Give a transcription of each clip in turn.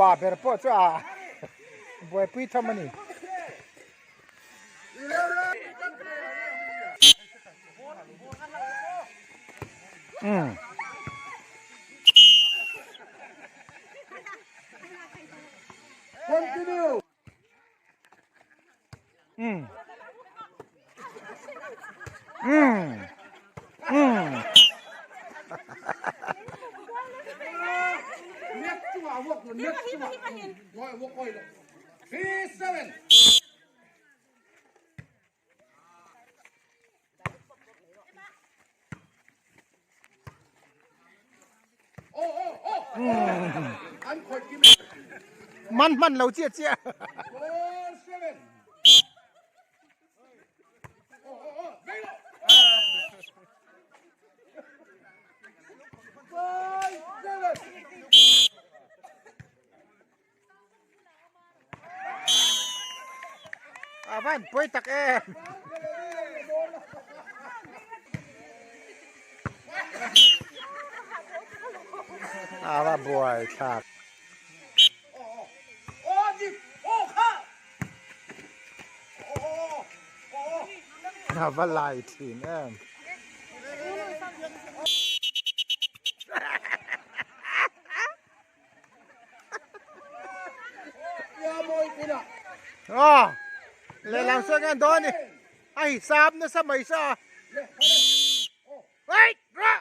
Pa ber pawh chu a buaipui tham a ni. Umm. Continue. Umm. Umm. Umm. Man hman lo chiah chiah. A van pawi tak em. A va buai thlak. A va lai thin em. Aw lehlam sawn hian dawn a ni a hisap nasa mai sa wait rawh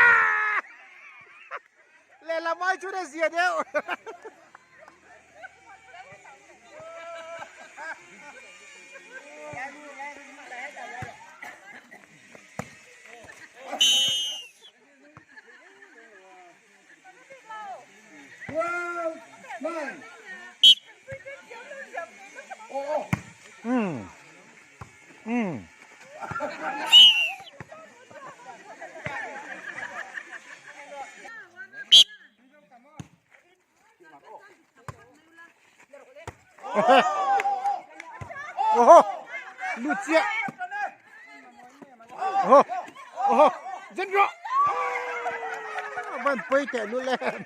aaa lehlam ai chuan a zia deuh. Umm umm. Oho lut chiah oho oho zen rawh van pawi teh lul em.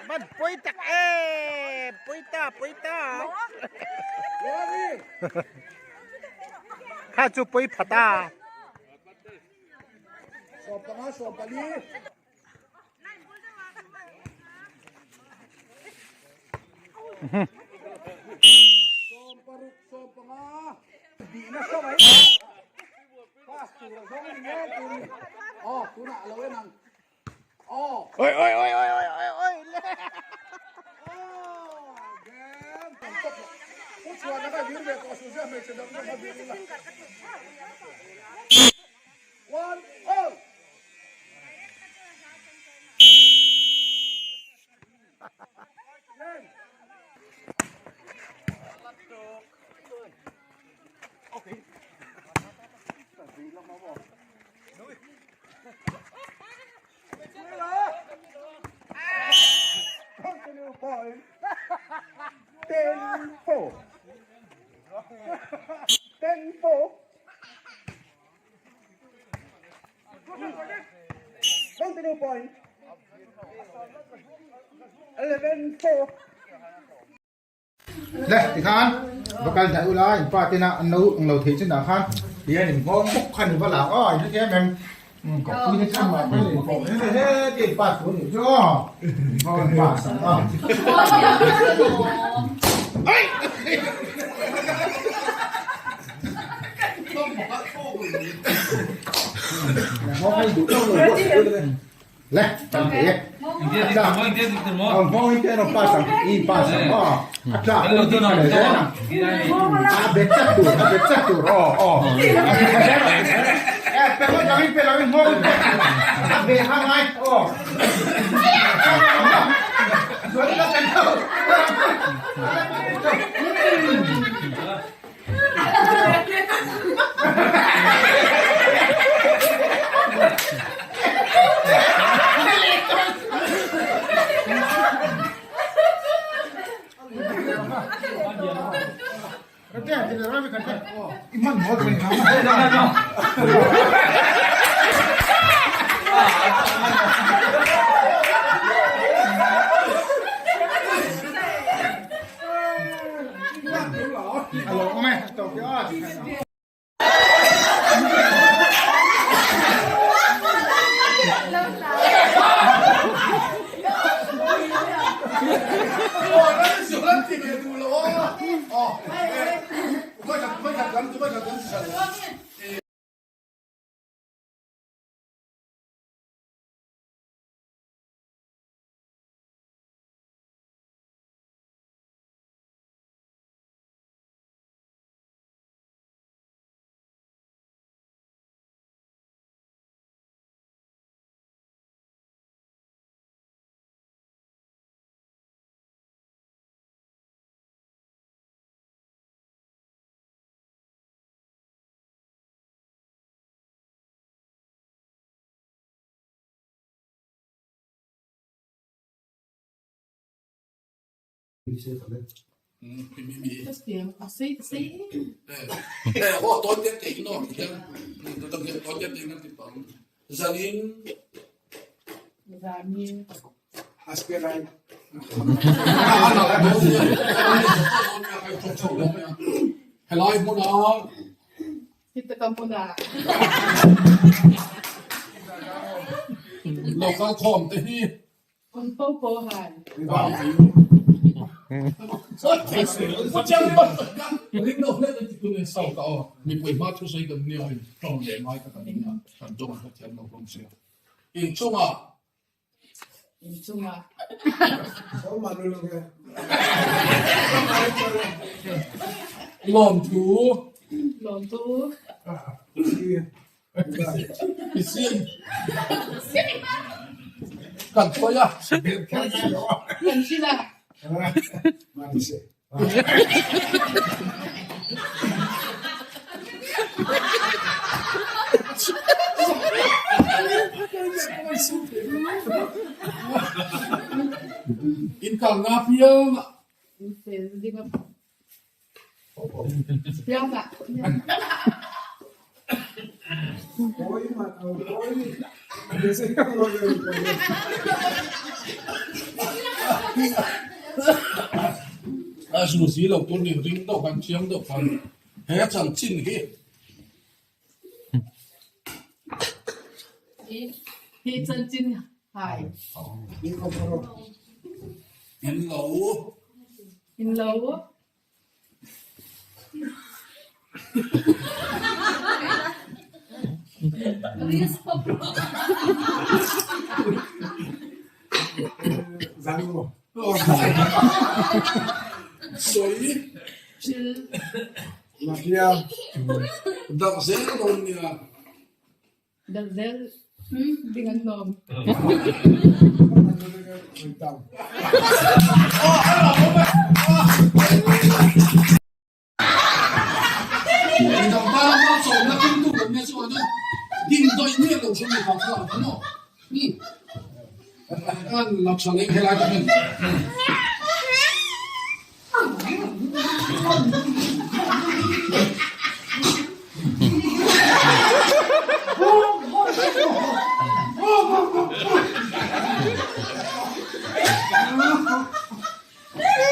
Man pawi tak em pawi ta pawi ta kha chu pawi pha ta. Oi oi oi oi oi oi oi le. One all. Le tikhan va kal daih ula in pa tena an lo ang lo thei chinah khan tihian in nghawng bawk kha ni va lak aw in hrethiam em. Helai hmun ah Local khawm te hi Inchungah Lawmthu Kan sawi a. In kalna piang ah. A zu zi lo tur nih ring deuh khan thiam deuh khan he chanchin hi Hi chanchin hai. In lo. In lo. Sawi. Darh zel dawn nia. Darh zel ding an lawm.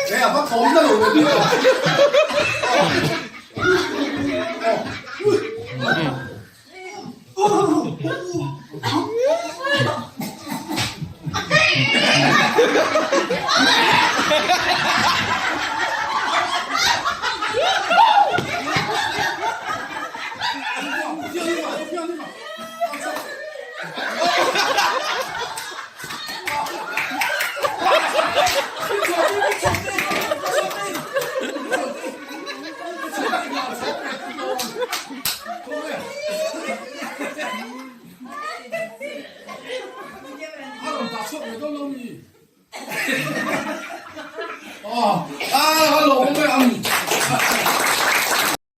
He a va thawm na lo ve tih.